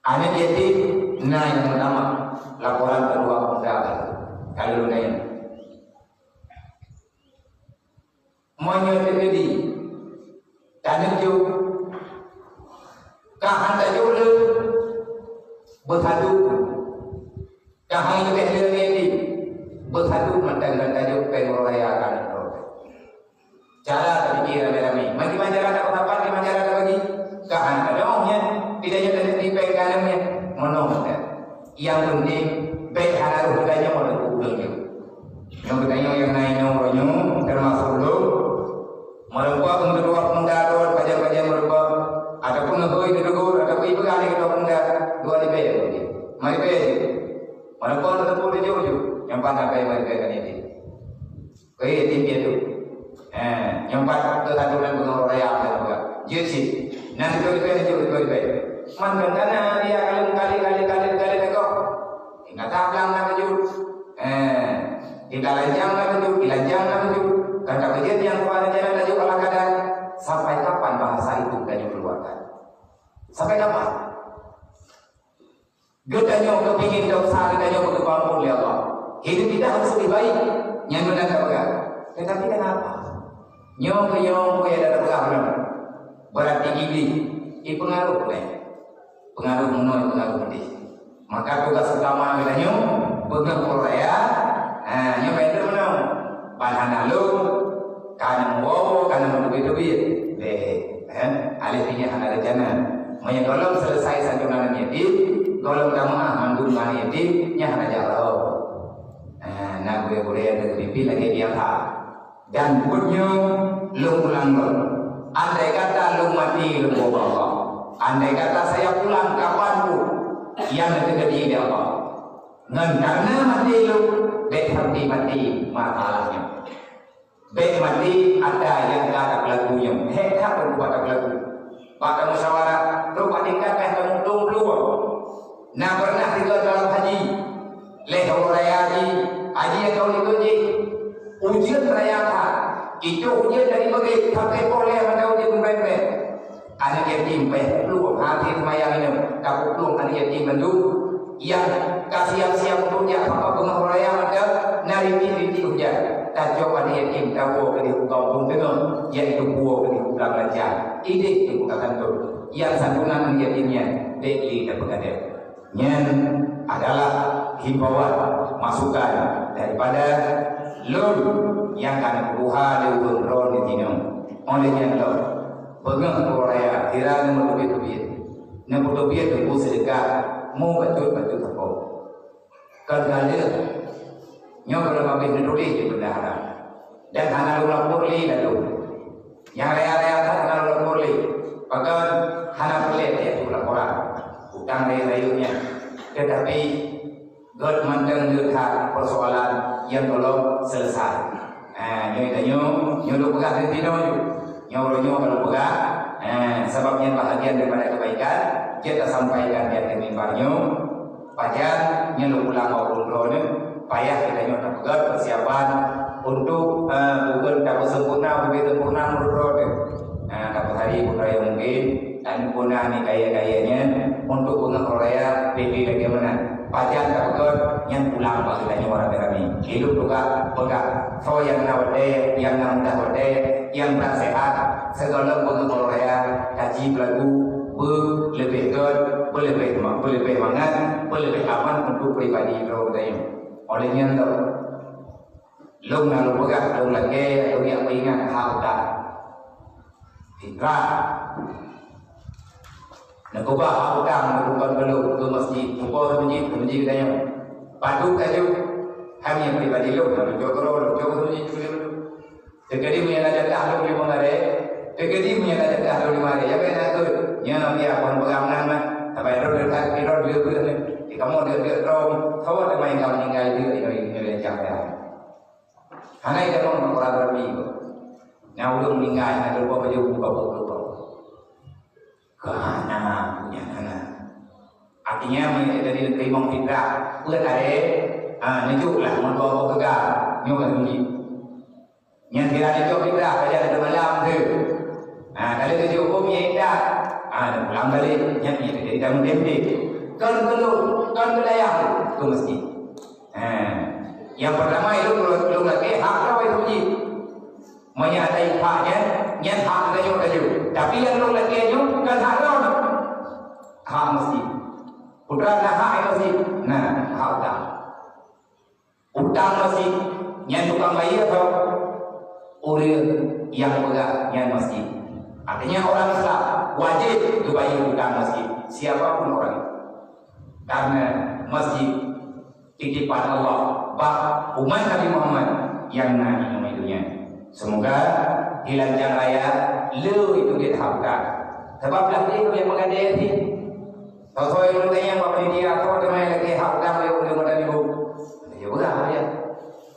Aneuk yatim na nyang utama, laporan keudua pemuda ka lôn nyan. Meunyoe teukeudi taneuk jok, ka han tajok lé, beusatu. Ka han leubeh lé ngon yatim, beusatu mantong ngon tajok péng uroe raya ka lheueh. Cara tapike ramé-ramé. Meukiban cara tapeurapat, kiban cara tabagi. Ka han tadong nyan, pih tanyoe taneuk di péng ka lheueh nyan. Meunoe mantong. Nyang peunteng, bèk hana rôh geutanyoe lé ureueng nyoe. Nyoe geutanyoe nyang na inoe uroe nyoe, teumasok lôn. Meureumpok keu keudua pemuda droe, pajan-pajan meureumpok. Ataupun ngon hôi neutegur, ataupun ipeugah lé keudua pemuda, dua ribèe. Lima ribèe jih. Meureumpok teuteupue tujoh ju, nyang pat na lima ribèe kan yatim. Keu yatim piatu. Eh, nyang pat keu satu nan beungoh raya, jeuet cit. Nan dua ribèe, jeuet dua ribèe. Man kan kana dia kalau kali, kali, kali, kali tegoh. Ingat tablang na baju. Eh, kita lanjang na baju, dilanjang na baju. Kan tak bejeuet nyang tuan jalan laju ala kadar. Sampai kapan bahasa itu kita keluarkan? Sampai kapan? Geutanyoe keupingin desya geutanyoe beuteupeue ampôn lé Allah. Hidup kita harus lebih baik. Nyan meunan ka peugah. Tetapi kenapa? Nyoe keu nyoe peue nyang tapeugah ulôn. Berarti Iblih ipeungaruh lé. Peungaruh meunoe, peungaruh meudeh. Maka tugas utama geutanyoe, peugah uroe raya, ha, nyoe bèk meunoe. Ban hana lôn, ka na meuwoe-woe, ka na meuteubiet-teubiet. Bèk, eh, aléh pih nyan hana rencana. Meunyoe gohlom seuleusai santunan yatim, gohlom tameu'ah mandum aneuk yatim, nyan hana jak rot. Ah, na gurèe-gurèe nyang teubiet lagèe biasa. Dan buet nyoe lôn ulang lom. Andai kata lôn maté lôn woe bak Allah, andai kata saya pulang kapan pun nyang teukeudi lé Allah, ngon kareuna maté lôn, bèk sampai maté masalah nyoe. Bèk maté atra nyang ka tapeulagu nyoe. Hék that lôn kuba tapeulagu. Bak tamusyawarah, trok bak tingkat pih tamutung peuluang. Na pernah tinggai dalam haji. Lheuh uroe raya haji, haji nyang ka likot jih. Ujeuen raya that. Itu ujeuen dari maghrib sampai poh lhèe mantong ujeuen meurét-meurét. Aneuk yatim payah peuplueng, hana seumayang inong, ka peuplueng aneuk yatim mandum. Nyang ka siap-siap untuk jak sapat beungoh raya mantong, na rintik-rintik hujan. Tacok aneuk yatim, tawoe keudéh u gampông teungoh, yaitu puwoe keudéh u blang raja. Idéh teupeu ka kantô. Nyang santunan aneuk yatim nyan, bèk lé tapeugadôh. Nyan adalah himbauan, masukan daripada lôn nyang ka neutuha lé ulôn droeneuh jinoe. Óh lheueh nyan lom, beungoh uroe raya, sira neumeuteubiet-teubiet. Neupeuteubiet teungku seudeukah, mu bacut-bacut sapo. Kon ka lheueh, nyoe gohlom habéh neutuléh di bendahara. Dan hana lôn lapor lé lalu. Nyang raya-raya that hana lôn lapor lé. Pakon? Hana peureulèe lé laporan. Utang rayeuk-rayeuk nyan. Teutapi, gèt mantong le that peusoalan nyang gohlom seuleusai. Ha, nyoe tanyoe, nyoe lôn peugah dari sinoe ju. Nyoe uroe nyoe ka lôn peugah. Ha, sabab nyan bahagian daripada kebaikan, jeuet tasampaikan di ateueh mimbar nyoe. Pajan nyan lôn ulang bak ulôn droeneuh, payah geutanyoe tapeugèt peusiapan untuk, eh, bukan tapeusempurna, ubé sempurna meurot-rot teuh. Nah, tapeusari peue nyang mungkin, dan guna ni kaya-kaya nyan untuk beungoh raya P P lagèe meunan. Pajan tapeugèt nyan pulang bak geutanyoe ramé-ramé. Hidup juga peugah, soe nyang na watèe, nyang na mudah watèe, nyang brat sehat, sigohlom beungoh raya, kaji peulagu, beuleubeh gèt, beuleubeh ma-, beuleubeh mangat, beuleubeh aman untuk pribadi droe geutanyoe. Óh lheueh nyan lom, lôn na lôn peugah, lôn lakèe, lôn jak peuingat hak utang. Fitrah. Neukeubah hak utang, neukubah keu lôn, keu masjid, muphom masjid, keu masjid geutanyoe. Padub laju, hai nyang pribadi lôn, lôn jok keudroe, lôn jok keu masjid, keu masjid. Teukeudi meunyo na jatah lôn limong aré, teukeudi meunyo na jatah lôn limong aré, ya bèk na keuh. Nyoe biar kon peugah meunan mah, sabai droe dekat, droe dua beuh ni. Di kamoe dua-dua droe, saboh teuma nyang ka meuninggai dua, inoe, inoe, inoe, inoe, inoe. Hana ida mong orang rapi ko. Nyang ulôn meuninggai, hana lôn buka baju, buka buku ko. Keu hana, punya hana. Artinya, meunyo tadi neuteurimong fitrah, peuet aré, ha, neujok lah, meutuah boh keuga, nyoe ka tunji. Nyan sira neujok fitrah, pajan lagèe malam tu. Ha, kalau neujok bom, ya indah. Ha, neupulang balik, nyan, nyan jadi tamu tempe. Kon keu lôn, kon keu dayah, keu masjid. Ha. Nyang pertama, ilôn, ilôn lakèe hak droe masjid. Meunyo ada infak nyan, nyan hak geutanyoe laju. Tapi nyang lôn lakèe nyoe kon hak droe. Hak masjid. Putra na hak masjid. Nah, hak utang. Utang masjid, nyan tukang bayeue tho. Ureueng nyang peugah nyan masjid. Artinya orang Islam wajib geubayeue utang masjid. Siapa pun orang itu. Karena masjid titipan Allah bak umat Nabi Muhammad nyang na di donya. Semoga di lancang raya le itu kita harapkan. Sebab lah dia yang mengadai hati. Soe-soe nyang tanyong bak panitia, "Soe teuma nyang lakèe hak utang lé ureueng Mata Nibong?" Ya, beurah, ya.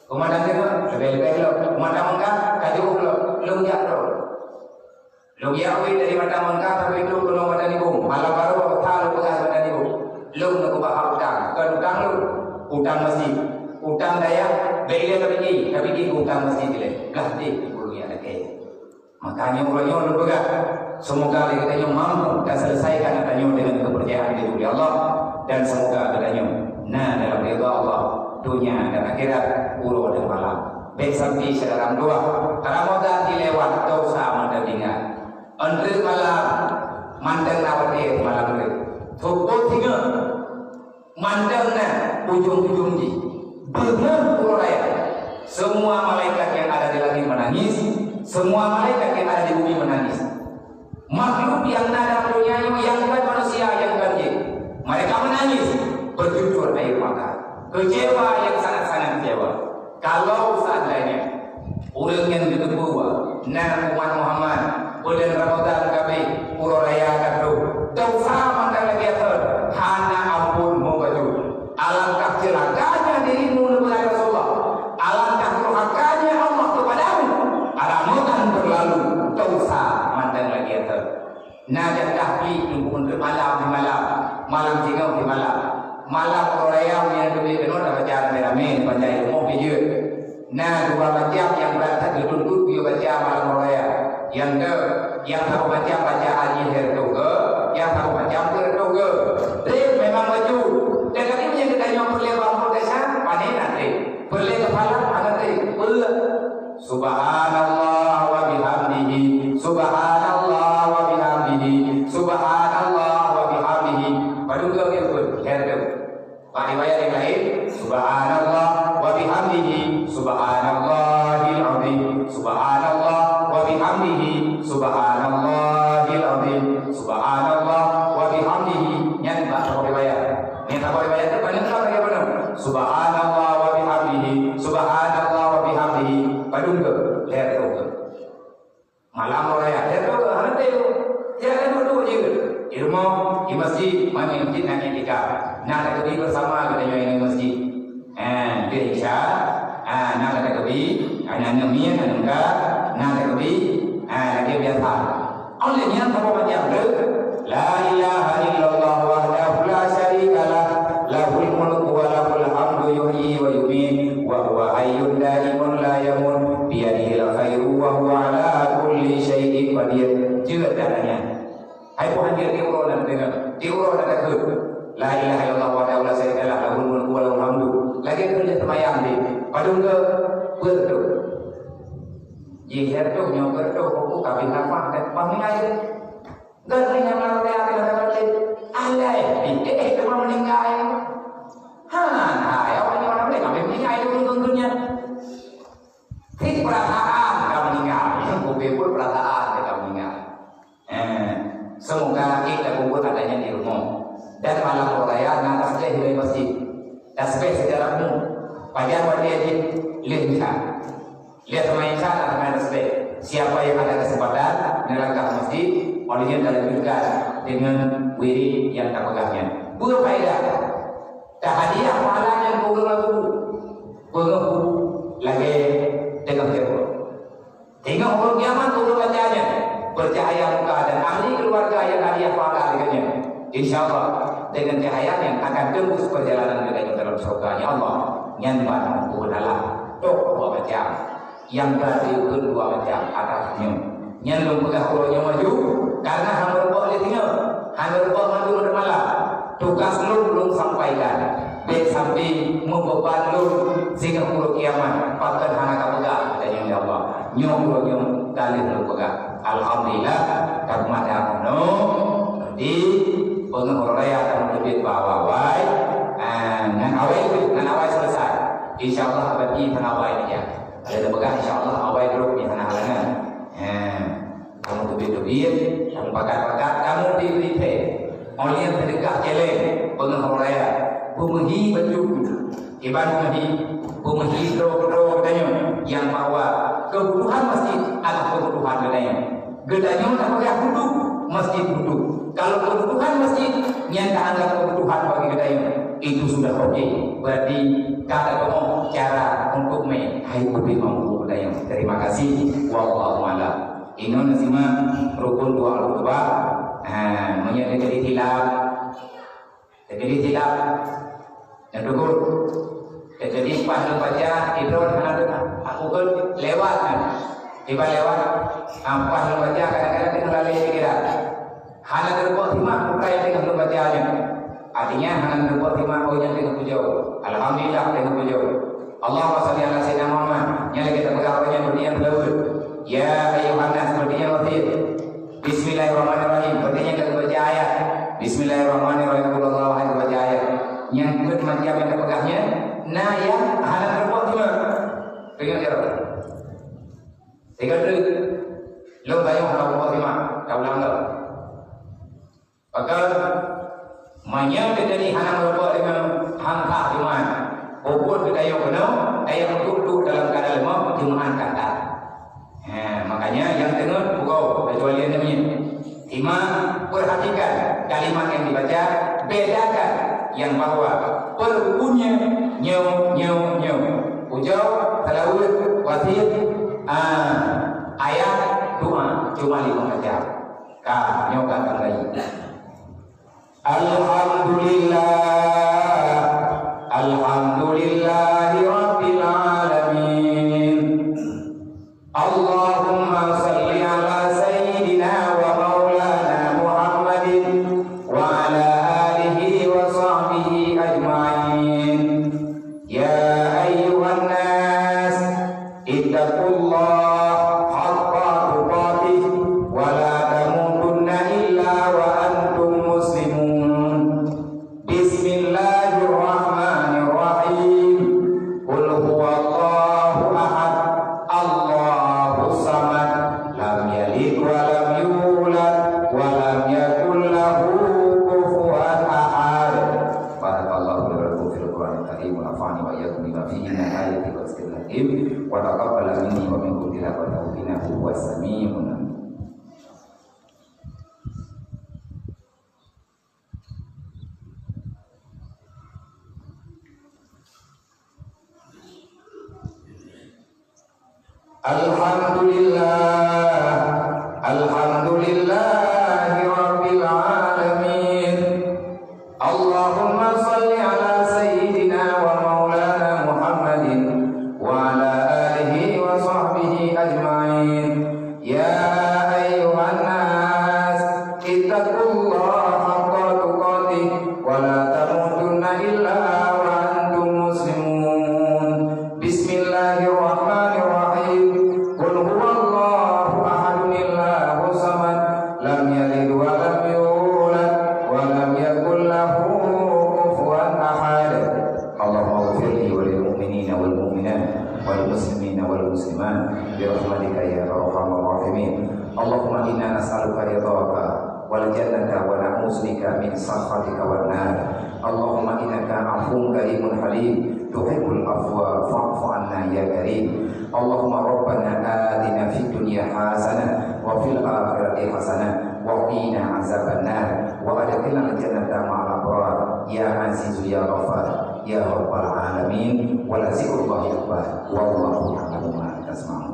Keu Mata Nibong, leubeh-leubeh lom. Keu Mata Mangka, ka jeuet lom. Lôn jak lom. Lôn jak wéh dari Mata Mangka sampai trôk keunoe Mata Nibong. Malam baroe, ka lôn peugah Mata Nibong. Lôn neukeubah hak utang. Kon utang lôn. Utang masjid. Utang dayah, bèk ilèe tapike. Tapike keu utang masjid ilèe. Gah deh ureueng nyang lakèe. Maka nyoe uroe nyoe lôn peugah, semoga lé geutanyoe mampu taselesaikan atra nyoe deungon keupeurcayaan lé Allah, dan semoga geutanyoe na dalam ridha Allah, donya dan akhirat, uroe dan malam. Bèk sampai syedara meutuah, Ramadan dilewat, dosa mantong tinggai. Eunteuk malam, mantong na watèe malam reuh. Seupôt singoh, mantong na ujong-ujong jih. Beungoh uroe raya. Semua malaikat yang ada di langit menangis, semua malaikat yang ada di bumi menangis. Makhluk yang na dalam dunia nyoe, nyang kon manusia, nyang kon jin, mereka menangis bercucur air mata. Kecewa, yang sangat-sangat kecewa. Kalau seandainya ureuëng nyang geuteupeue na umat Muhammad buleuen Ramadhan ka abéh, uroe raya ka troh, desya mantong lagée thon, hana ampôn meubacut. Alangkah celakanya dirimu, neupeugah Rasulullah. Alangkah durhakanya Allah kepadamu. Ramadhan berlalu, desya mantong lagée thon. Na jatah pih teungku untuk malam di malam, malam singoh di malam. Malam uroe raya nyang teubiet keunoe tabaca ramé-ramé, tabaca ilmu pih jeuet. Na dua macam nyang brat that geutuntut geuyue baca malam uroe raya. Nyang ke, nyang saboh macam bacaan jih lhèe reutôh go, nyang saboh macam dua reutôh go. Treb memang bacut. Dan kali nyang geutanyoe peureulèe bak mulut dasar, pane na treb. Peureulèe kepala, hana treb. Peureulèe. Subhanallah wa bihamdihi. Subhanallah wa bihamdihi. Subhanallah wa bihamdihi. Padum go geupeubuet? Lhèe reutôh. Bak riwayat nyang laén, subhanallah wa bihamdihi, subhanallahil azim, subhanallah wa bihamdihi, subhanallahil azim, subhanallah wa bihamdihi. Nyan bak saboh riwayat. Nyan saboh riwayat tu paling lengkap lagèe bunoe. Subhanallah wa bihamdihi, subhanallah wa bihamdihi. Padum go? Lhèe reutôh go. Malam uroe raya, dia tu hana teu. Dia akan duduk je. Di rumah, di masjid, mana masjid nak iktikaf. Nak takbir bersama kita nyoe di masjid. Ha, dia Isya. Ha, nak takbir, anak-anak mian, anak muda, nak takbir. Ha, lagi biasa. Oleh nyan saboh macam tu, la ilaha illallah wahdahu la syarika lah, lahul mulku wa lahul hamdu yuhyi wa yumiit, wa huwa hayyun daimun la yamut, biyadihil khairu wa huwa ala kulli syai'in qadir. Jeuet dah nyan. Hai pih hanjeuet tiep uroe na deungoe, tiep uroe na takheun. La ilaha illallah wahdahu la syarika lah, lahul mulku wa lahul hamdu. Lagèe keu lheueh seumayang deh. Padum go? Peuet reutôh. Jih lhèe reutôh, nyoe peuet reutôh, buku kabin lapah dan pah meuninggai. Gata nyang lalai até, lalai até. Alai, eh, eh, teuma meuninggai. Ha, hai, awak nyoe lalai, sampai meuninggai dulu tentunya. Cit perasaan ka meuninggai. Bukan pun perasaan ka meuninggai. Eh, semoga kita kumpul adanya di rumah. Dan malam raya na tasbih di masjid. Tasbih secara umum. Pajan pada jih leh bisa. Lihat sama Isa dan teman tersebut. Siapa yang ada kesempatan melangkah masjid, olehnya dilanjutkan dengan wirid yang terpegahnya. Berfaedah. Dah hadiah pahalanya ke ureuëng lagu. Peungeuh lagèe tengah jaweueb. Tengok ureuëng kiamat ureuëng bacanya. Bercahaya muka dan ahli keluarga yang hadiah pahala dengannya. Insya Allah, dengan cahayanya akan tembus perjalanan kita dalam surga. Ya Allah, nyan ban pun Allah. Tok dua macam. Nyang ka geukheun dua macam atas nyoe. Nyan lôn peugah uroe nyoe maju, karena hana reubah lé singoh, hana reubah maju pada malam. Tugas lôn, lôn sampaikan. Bèk sampai meubeban lôn singoh uroe kiamat, pakon hana kapeugah, kata nyoe ya Allah. Nyoe uroe nyoe ka lheueh lôn peugah. Alhamdulillah, ka meudah nyoe. Jadi, peungeuh raya ka meuteubiet bak awai-awai. Ah, ngon awai tu, ngon awai selesai. Insya Allah, abadi ngon awai ni ya. Ada peugah, insya Allah, awai grup ni hana halangan. Ha. Kamu teubiet-teubiet, kamu pakat-pakat, kamu bri-bri phé. Oleh sedekah celeng, peungeuh raya, peumeuhi baju. Iban peumeuhi, peumeuhi droe-droe geutanyoe nyang bahwa kebutuhan masjid adalah kebutuhan geutanyoe. Geutanyoe tapeugah butuh, masjid butuh. Kalau kebutuhan masjid nyan taanggap kebutuhan bagi geutanyoe, itu sudah oke. Berarti ka tateumé cara untuk meuhai ubé mampu geutanyoe. Terima kasih. Wallahu a'lam. Inong simak rukun dua khutbah. Ha, meunyoe teukeudi silap, teukeudi silap, nyang tegur. Teukeudi pas lôn baca, idrot hana teuka. Aku kan lewat kan. Tiba lewat, ha, pas lôn baca, kadang-kadang teuka lalai pikiran. Hana teureubah simak bukai teuka lôn baca nyan. Artinya, hana teureubah simak, oh, nyan teuka pujoe. Alhamdulillah, teuka pujoe. Allahumma shalli ala sayyidina Muhammad. Nyan lagèe tapeugah awak nyan beudiang beulaweuet. Ya ayyuhan nas, beudiang wasir. Bismillahirrahmanirrahim. Beudiang ka baca ayat. Bismillahirrahmanirrahim. Qul huwallahu ahad, baca ayat. Nyang keumeuet macam nyang tapeugah nyan, na nyang hana teureubah simak. Lôn tanyong hana meurumpok simak, taulang lom. Pakon, meunyoe teuntèe hana meurumpok deungon han sah jeumaáh, bukon teuntèe keunoe, teuntèe meuduek-duek dalam keuadaan leumah, jeumaáh ka sah. Ha, makanya nyang teungeut pukon, keucuali nyang nyan. Simak, perhatikan kalimat yang dibaca, bedakan yang bahwa perbunyinnya nyo, nyo, nyo. Ujoe, seulaweuet, wasiet, ah, ayat, doa, cuma lima macam. Ka, nyoe ka tambahi. Alhamdulillah, alhamdulillahi rabbil alamin. Allahumma salli ala sayyidina wa maulana Muhammadin wa ala alihi wa sahbihi ajma'in. Ya ayyuhan nas, ittaqullaha haqqa tuqatih wa la tamutunna illa wa antum muslimun. Bismillahirrahmanirrahim. Qul huwallahu ahad, Allahus samad, lam yalid wa lam yulad, wa lam yakul lahu kufuwan ahad. Barakallahu li wa lakum fil Qur'anil Karim, wa nafa'ani wa iyyakum bima fihi minal ayati wa dzikril hakim, wa taqabbala minni wa minkum tilawatahu innahu huwas sami'un alim. Alhamdulillah, alhamdulillahi rabbil alamin. Allahumma salli ala sayyidina wa maulana Muhammadin wa ala alihi wa sahbihi ajma'in. Ya ayyuhan nas, ittaqullaha haqqa tuqatih wa la tamutunna illa wa antum muslimun. Bismillahirrahmanirrahim. Qul huwallahu ahadun, Allahus samad, lam yalid wa lam yulad, wa lam yakul lahu kufuwan ahad. Allahumma ighfir li wa lil mu'minina wal mu'minat, wal muslimina wal muslimat, bi rahmatika ya arhamar rahimin. Allahumma inna nas'aluka ridhaka wal jannata wa na'udzubika min sakhatika wan nar. Allahumma innaka afuwun karimun halim, tuhibbul afwa fa'fu anna ya karim. Allahumma rabbana atina fid dunya hasanah wa fil akhirati hasanah wa qina azaban nar wa adkhilnal jannata ma'al abrar ya azizu ya ghaffar ya rabbal alamin. Wa la zikrullahi akbar. Wallahu ya'lamu ma tasna'un.